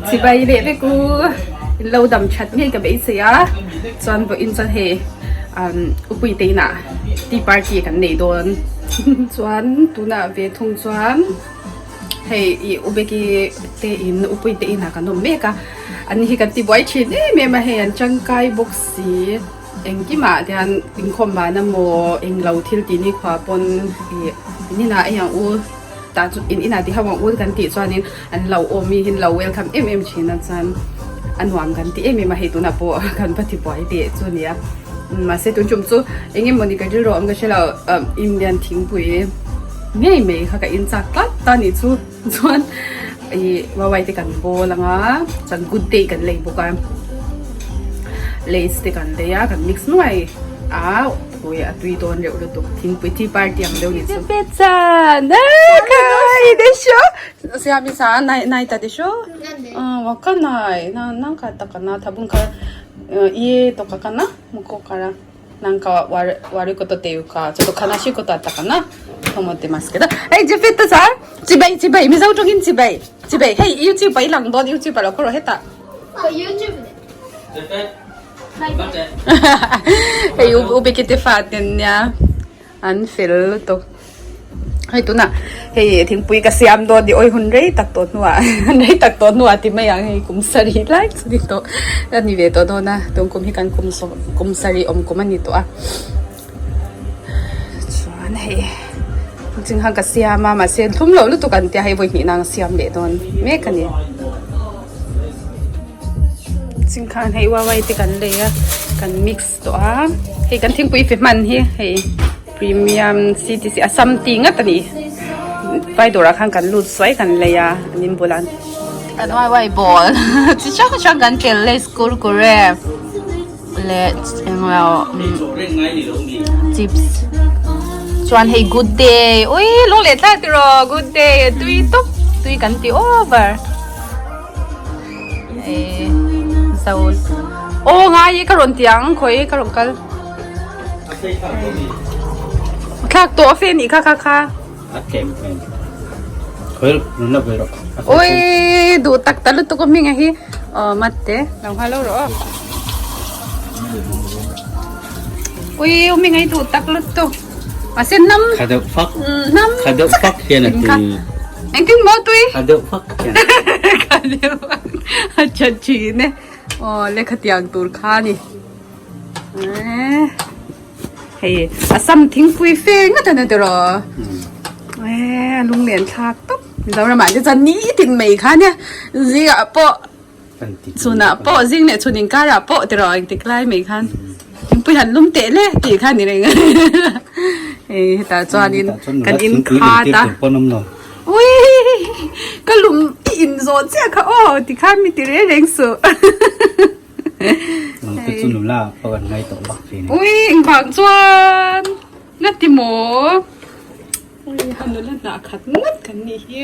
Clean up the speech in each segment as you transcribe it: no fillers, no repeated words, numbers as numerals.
Chibai leh vek u in lo dam that ngei ka beisei a chuan vawiin chuan hei umm upui te inah tea party kan nei dawn chuan tunah ve thung chuan hei ih ubeki te in upui te inah kan awm mek a an hi kan ti buai thin em em a hei an tangkai bawk si engkimah te hian inkhawm van emaw englo thil tih nikhua pawn ih in inah ei ang u. Tah chu in inah ti ho ang ul kan tih chuanin an lo awm hi lo welcome em em thin a chuan a nuam kan ti em em a hei tunah pawh kan va ti buai teh chu nia mahse tun tum chu eng emawni ka rilru awm ka hre lo Indian thingpui ngei mai kha ka in chak tlat ta nih chu chuan ih wawai te kan bawl ang a chuan good day kan lei bawk a lays te kan lei a kan mix nuai a. Ui a tui dawn reuh lutuk thingpui tea party ang deuh ni chu. Pechan kai desho siami sa nai nai ta desho wakanai na nangka atta kana tabun ka ie toka kana mukou kara nangka waru warui koto tte iu ka chotto kanashii koto atta kana to omotte masu kedo hei jepetto san chibai chibai mizo tawngin chibai chibai hei youtube ah i lang dawn youtube ah lo khaw rawh hetah. Hei u Bikiti fa te nia an fel lutuk hei tunah hei thingpui ka siam dawn ni awi hun rei tak tawh hnuah rei tak tawh hnuah ti mai ang hei kum sarih lai chu ni tawh a ni ve tawh dawn a tun kum hi kan kum sawm kum sarih awm kum a ni tawh a chuan hei chingha ka siam a mahse thlum loh lutuk an tia hei vawi hnih nang siam leh dawn mek a ni. Chingkhan hei uai te kan lei a kan mix tawh a hei kan thingpui fe hman hi hei premium ctc assam tea ngat a ni vai dawrah khan kan lut suai kan lei a an in bulah an uai uai ball chi hrang hrang kan tel leh kurkure leh englo chips chuan hei good day ui lung leh thlak tiraw good day a tui tawp tui kan ti over. Zo aw ngai i ka rawn ti ang khawi ka rawn kal thlak tawh a fe nih kha kha kha a tlem tlem khawi rawn la ve rawh ui duh tak ta lutuk a hming a hi aw mate lo nghal lo rawh aw ui hming a hi duh tak lutuk mahse nam kha deuh fak nam kha deuh fak hian a ti Engtin maw tui? Kha deuh fak hian. Kha deuh fak. A tha thin e. Aw lehkha tiang tur kha a ni. Hei Assam thingpui fe ngat a ni tiraw. A lunglen thlak tawp. Mizoramah te chuan nitin mai kha nia. Zingah pawh Chhunah pawh zing leh chhun inkarah pawh tiraw engtik lai mai khan thingpui han lum teh le tih kha ni reng hei hetah chuanin kan in khat a ui ka lum i in zawh chiah kha aw tikhan mi ti reng reng suh ui engvang chuan nga ti maw ui han nula hnah khat ngawt kan nih hi.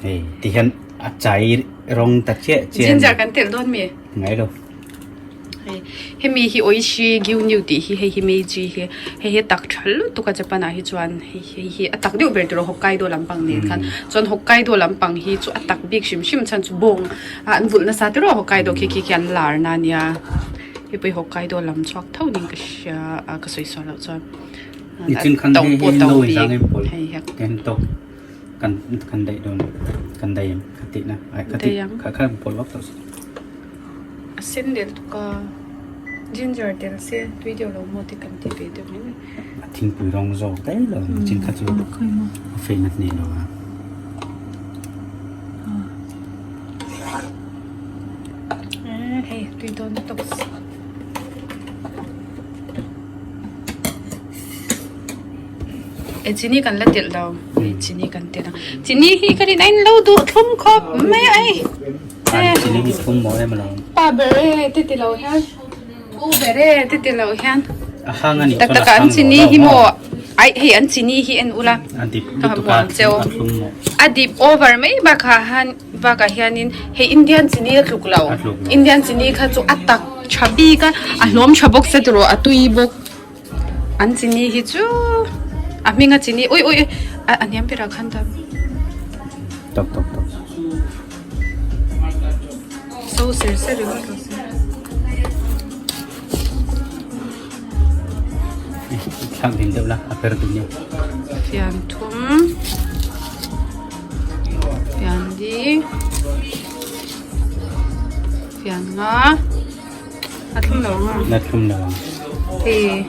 Hei ti hian a chai rawng ta chiah chiah ginger kan telh dawn mi ngai lo hei hemi hi oishi gyunyu tih hi hei hi meiji hi hei hi a tak tha lutuk a japan ah hi chuan hei hei hi a tak deuh ber tur a hokkaido lampang nen khan chuan hokkaido lampang hi chu a tak bik hrim hrim chhan chu bawng a an vulh nasa te rawh hokkaido khi khi khi an lar na ania hei pawh hi hokkaido lam chhuak tho niin ka hria a ka sawi sual loh chuan. Nichin khan hei hi no in zang em pawl ten tok kan kan daih dawn kan daih em ka tih na ai ka tih kha kha pawl vak tawh si a sen del tuk a ginger tel se tui deuh lo maw te kan ti ve deuh mai mai a thingpui rawng zawk daih lo nichin kha chu a fei na hneh lo a. Hei tui dawn tawp. E chini kan la telh lo e chini kan telh ang chini hi ka rin a in lo duh thlum khawp mai a hei chini hi thlum maw em alawm pa ber e te ti lo hian u ber e te ti lo hian a hang a nih tak tak an chini hi maw ai hei an chini hi en ula a dip lutuk a thlum maw a dip over mai bakah han Bakah hianin hei Indian chini a tluk lo Indian chini kha chu a tak tha bik a a hlawm tha bawk se tiraw a tui bawk an chini hi chu. A hminga chini ui ui ui a hniam berah khan dah. Tawk tawk tawk. So ser ser ringawt rawh se. Thlak din deuh la a per dun nia. Fian thum fian li fian nga a thlum lo ang a. La thlum lo ang. Hei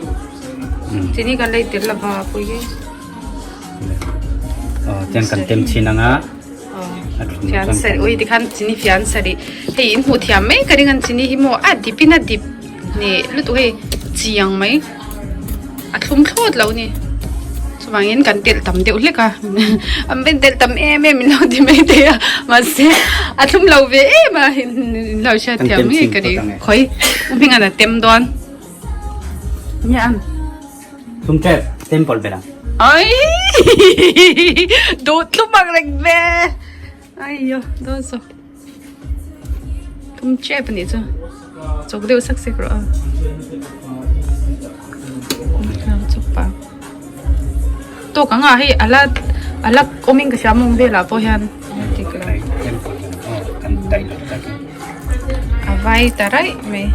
chini kan lei tel lova pui hi. Aw chuan kan tem chhin ang a. Fian sarih ui tikhan chini fian sarih hei in hmuh thiam mai ka ring an chini hi maw a dip in a dip hneh lutuk hei chiang mai a thlum thlawt lo a ni chuvangin kan telh tam deuh hlek a an rawn telh tam em em in lo ti mai thei a mahse a thlum lo ve em a in lo hriat thiam ngei ka ring khawi u hming an a tem dawn nia an. Thum tep temple bela. Ai duh thlum ang reng ve. Aiyo dawn saw. Thum tep anih chu. Chawk deuh sak sek rawh a. Chawk pa. Tawk ang a hei ala ala awmin ka hria mawng velah pawh hian. A vai ta raih mai.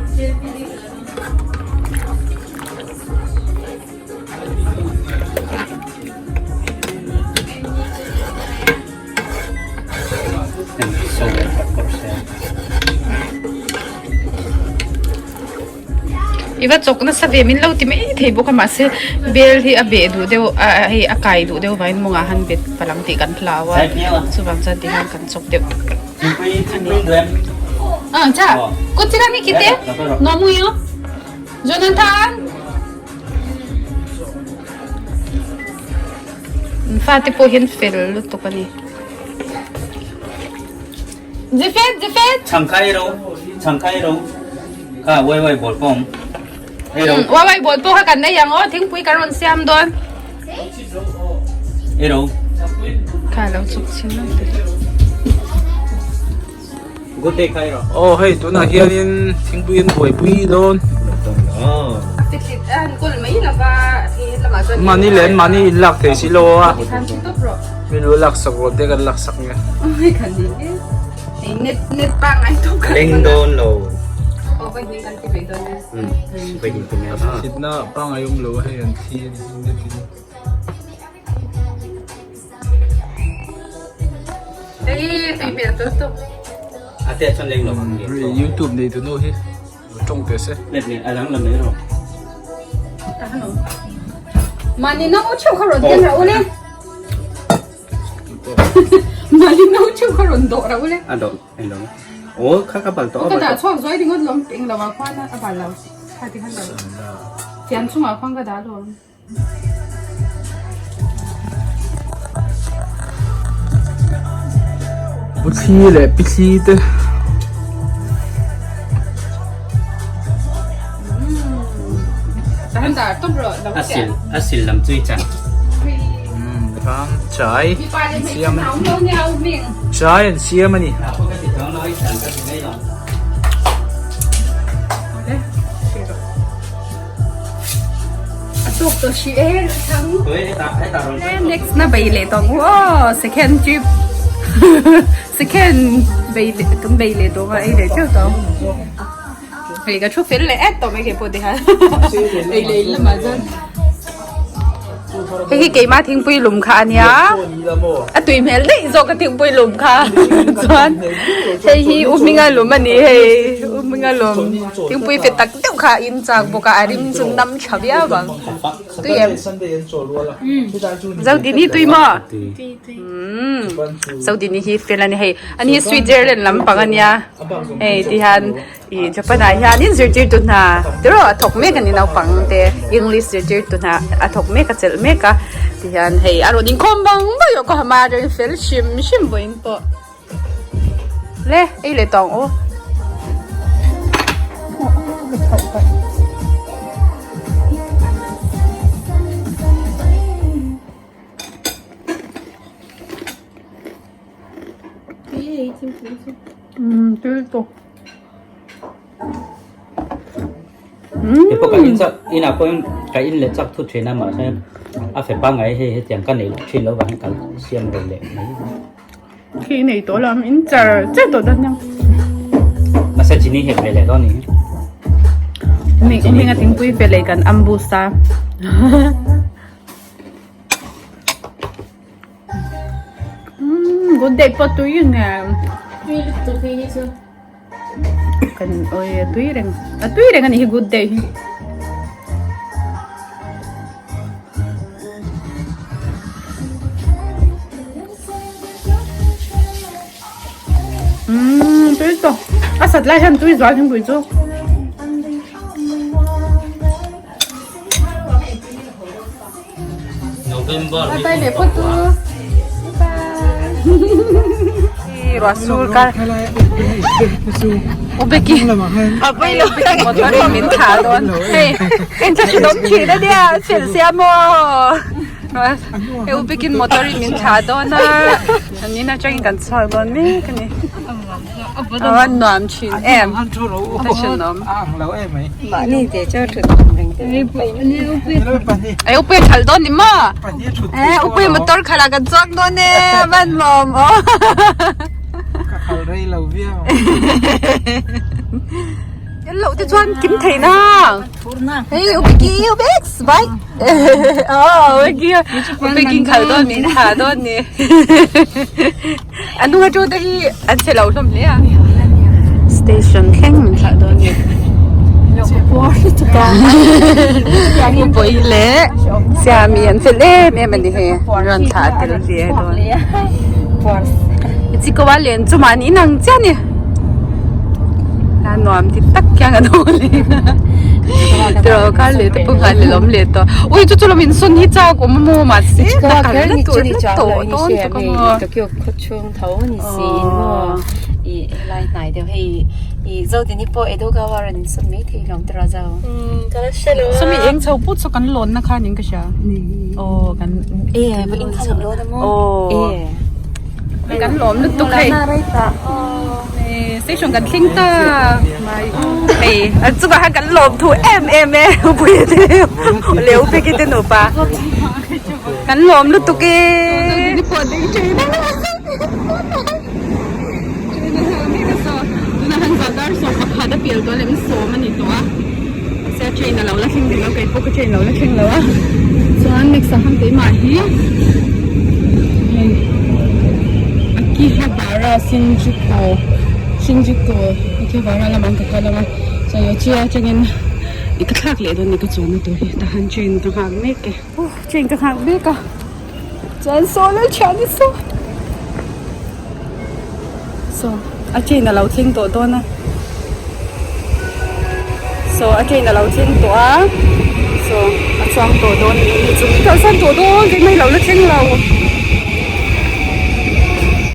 I va chawk nasa ve min lo ti mai thei bawk a mahse bel hi a beh duh deuh a hei a kai duh deuh vangin mawngah han bet palang tih kan hlau a chuvang chuan tihian kan chawk deuh a ni. Jonathan! An fate pawh hian fel lutuk a ni. Zifet! Zifet! Changkai ro, changkai ro. Kha wai wai ball pawh awm. Ei ro. Wai wai ball pawh kha kan nei ang aw, thingpui kan rawn siam dawn. Ei ro. Kha lo chuk chhin lo te. Aw hei tunah hianin thingpui an buaipui dawn. Mahni leh an mahni in lak thei si lo a mi lu lak sak rawh te kan lak sak nge. Leng dawn lo. Thitna pangai awm lo a hei an thi a ni net in. Youtube nei tu nu hi tawng teh se. Puthli leh pithli te Chai an siam a ni chai an siam a ni. Next na bei leh tawh ang aw second trip second bei leh kan bei leh tawh a ei leh teuh tawh ang hei ka thu fel leh et tawh mai keipawh tikhan ei leh in lamah chuan hei hi keimah thingpui lum kha a nia a tui hmel daih zawk a thingpui lum kha chuan hei hi u hminga lum a ni hei u hminga lum thingpui fe tak deuh kha a in chak bawk a a rim chu nam tha viau ang tui em Zodini tui maw umm Zodini hi fel a ni hei ani hi Switzerland lampang a nia hei tihian ih Japan ah hianin zirtirtu hna tiraw a thawk mek a ni naupang te English zirtirtu hna a thawk mek a chelh mek a tihian hei a rawn inkhawm vang vang a kawham a a rawn fel hrim hrim vawiin pawh. Le ei leh tawh ang aw. Tui tawh. Kei pawh ka in chak inah pawhin ka in leh chak thut thin a mahse. A fe pangngai hei hetiang ka nei loh thin lo vang kal siam ro leh mai. Khi nei tawh lam in char char tawh dan yang. Mahse chini hek ve leh dawn ni. Mi hminga thingpui pe leh kan ambush a. Good day pawh tui nge. Tui lutuk hei hi chu. Kan oi a tui reng a tui reng a nih hi good day hi. Umm tui tawh a sat lai hian tui zual thingpui chu. November Bye bye leh phawt u. Bye. Ruah sur kar. U Becky. Motor in min thlah dawn. Hei en chu dawm thin a nia fel sia maw. Hei U Becky motor in min thlah dawn a. An in atangin kan chhuak dawn mek a ni. A nuam thin em. A thenawm. Ai upui a khalh dawn ni maw? Eh upui motor khalh ah kan chuang dawn e van lawm aw. Ka khalh rei lo viau. Tel loh te chuan kim thei na. Hei upiki ubex bike. Aw upiki upiki khalh dawn min thlah dawn ni. A hnung atang te hi an che lo hlawm hle a station thleng min thlah dawn a ni Puipuii leh Siami an fel em em a ni hei rawn thlah tel ve dawn Chikawa len chu mahni inang chiah a ni. A nuam ti tak khian kan haw leh a tiraw kha leh te pawh khan lawm leh tawh ui chu chu lawm insawn hi chak awm a maw mahse ka kal na tur hla tawh dawn tuk a maw Tokyo khaw chhung tho a ni si in maw i helai hnai deuh hei i Zodini pawh Edogawa rawn insawn mai thei hlawm tiraw Zo Sawmi eng chho put saw kan lawn na kha ning ka hria aw kan e va in khan in lawn a maw aw kan lawm lutuk hei. Station kan thleng ta hei an chungah khan kan lawm thu em em e pui te leh u peki te nupa kan lawm lutuk e train a lo la thleng rih lo kei pawh ka train lo la thleng lo a chuan next ah khan keimah hi hei Akihabara Shinjuku Shinjuku Akihabara lamah ka kal ang a chuan Yotsuya atangin ih ka thlak leh dawn a ni ka chuanna tur hi tah hian train ka nghak mek e train ka nghak mek a chuan saw lal thian hi saw Saw a train a lo thleng tawh dawn a saw a train a lo thleng tawh a saw a chuang tawh dawn a ni chu min kalsan tawh dawn keimah hi lo la thleng lo.